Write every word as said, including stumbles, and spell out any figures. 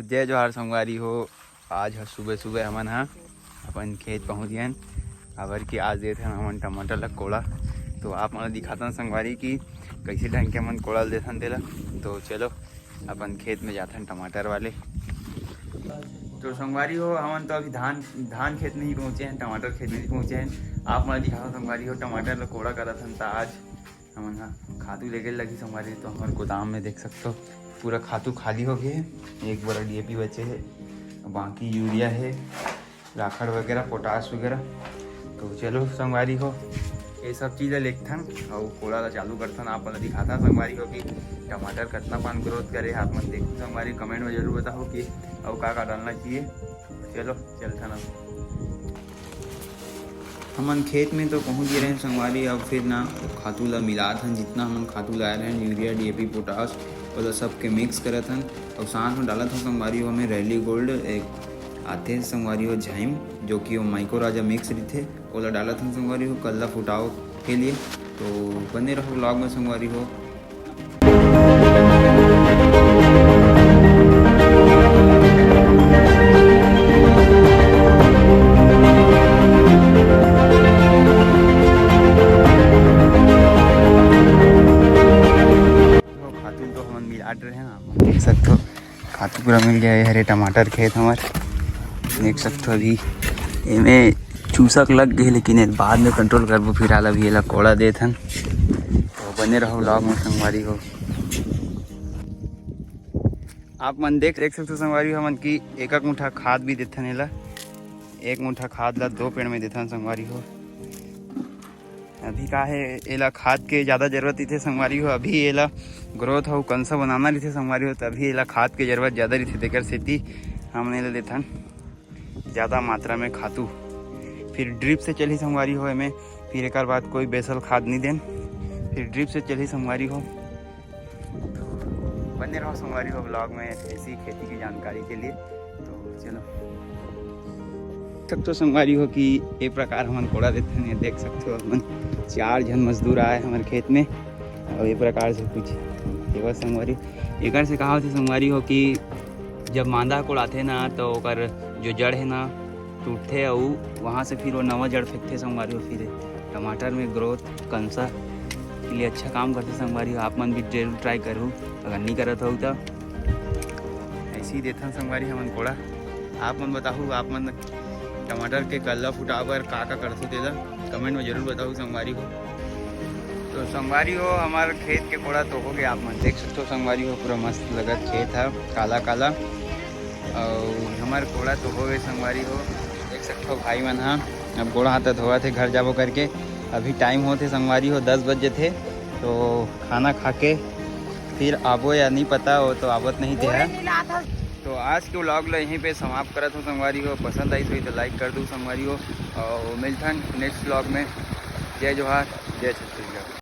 जय जोहार संगवारी हो। आज ह सुबह सुबह हमन ह अपन खेत पहुँच गए हन, काबर कि आज देत हन हमन टमाटर ला कोड़ा। तो आप मन ला दिखाथन संगवारी कि कैसे ढंग के हमन कोड़ा ल देथन तेला। तो चलो अपन खेत में जाथन टमाटर वाले। तो संगवारी हो, हमन तो अभी धान धान खेत में ही पहुँचे हैं, टमाटर खेत में ही पहुँचे हैं। आप मन ला दिखाथन संगवारी हो, टमाटर ला कोड़ा करत हन। त आज हमन ह खातू लेके लगही संगवारी। तो हमर गोदाम में देख सकथो, पूरा खातू खाली हो गए हे। एक बोरा डीएपी बचे हे, बाकी यूरिया हे, राखड़ वगैरह, पोटाश वगैरह। तो चलो संगवारी हो, ये सब चीज़ ला लेगथन अउ कोड़ा ला चालू करथन। आप मन ला दिखाथन संगवारी हो कि टमाटर कतना पान ग्रोथ करे। आप मन देखो संगवारी, कमेंट में जरूर बताओ कि अउ का का डालना चाहिए। चलो चलथन अब। हमन खेत में तो पहुँच गए रहेन संगवारी। अब फिर ना खातू ला मिलात हन, जितना हमन खातू लाए रहेन, यूरिया, डीएपी, पोटाश, ओला सबके मिक्स करत हन। अउ साथ में डालत हन संगवारी हो, हमें रैली गोल्ड एक आथे संगवारी हो झाइम, जो कि वो माइको राजा मिक्स रहिथे, ओला डालत हन संगवारी हो कल्ला फुटाव के लिए। तो बने रहो व्लॉग में संगवारी हो। खातू तो हमन मिलात रहे हैं, आप देख सकते हो खातू पूरा मिल गया है। हरे टमाटर खेत हमार देख सकते हो, अभी एमे चूसक लग गए, लेकिन ये बाद में कंट्रोल करबो। फिलहाल अभी एला कोड़ा देत हन, तो बने रहो व्लॉग में संगवारी हो। आप मन देख देख सकते हो संगवारी हो, हमन की एक एक मुठा खाद भी देथन एला, एक मुठा खाद ला दो पेड़ में देथन संगवारी हो। अभी का है, एला खाद के ज़्यादा जरूरत रहिथे संगवारी हो। अभी एला ग्रोथ अउ कंसा बनाना रहिथे संगवारी हो, तभी एला खाद के जरूरत ज़्यादा रहिथे, तेकर सेती हमन एला देथन ज़्यादा मात्रा में खातू। फिर ड्रिप से चलही संगवारी हो एमे, फिर एकर बाद कोई बेसल खाद नहीं देन, फिर ड्रिप से चलही संगवारी हो। बने रहो संगवारी हो व्लॉग में ऐसी खेती की जानकारी के लिए। तो चलो, तब तो संगवारी हो कि ये प्रकार हमन कोड़ा देथन। ये देख सकते हो, हमन चार झन मजदूर आए हमारे खेत में, और ये प्रकार से कुछ सेवा संगवारी। एकर से कहा होथे संगवारी हो कि जब मांदा कोड़ाथे ना, तो ओकर जो जड़ है ना, टूटथे, अउ वहाँ से फिर वो नवा जड़ फेंकथे संगवारी हो। फिर टमाटर में ग्रोथ, कंसा के लिए अच्छा काम करथे संगवारी हो। आप मन भी जरूर ट्राई करू, अगर नहीं करत हो तो। ऐसे ही देथन संगवारी हमन कोड़ा। आप मन बताहू, आप मन टमाटर के कल्ला फुटा बर का का करथो, तेला कमेंट में जरूर बताहू संगवारी हो। तो संगवारी हो, हमार खेत के कोड़ा तो हो गया, आप मन देख सकते हो संगवारी हो, पूरा मस्त लगत खेत है, काला काला। और हमार कोड़ा तो हो गए संगवारी हो, देख सकते हो भाई मन हा अब गोड़ा हाथ धोवत हे घर जाबो करके। अभी टाइम होथे संगवारी हो, दस बजे थे, तो खाना खा के फिर आबो या नहीं पता हो, तो आवत नहीं थे। तो आज के व्लॉग ला यहीं पे समाप्त करत हो संगवारी हो। पसंद आई होई तो लाइक कर दो संगवारी हो, और मिलथन नेक्स्ट व्लॉग में। जय जोहार, जय छत्तीसगढ़।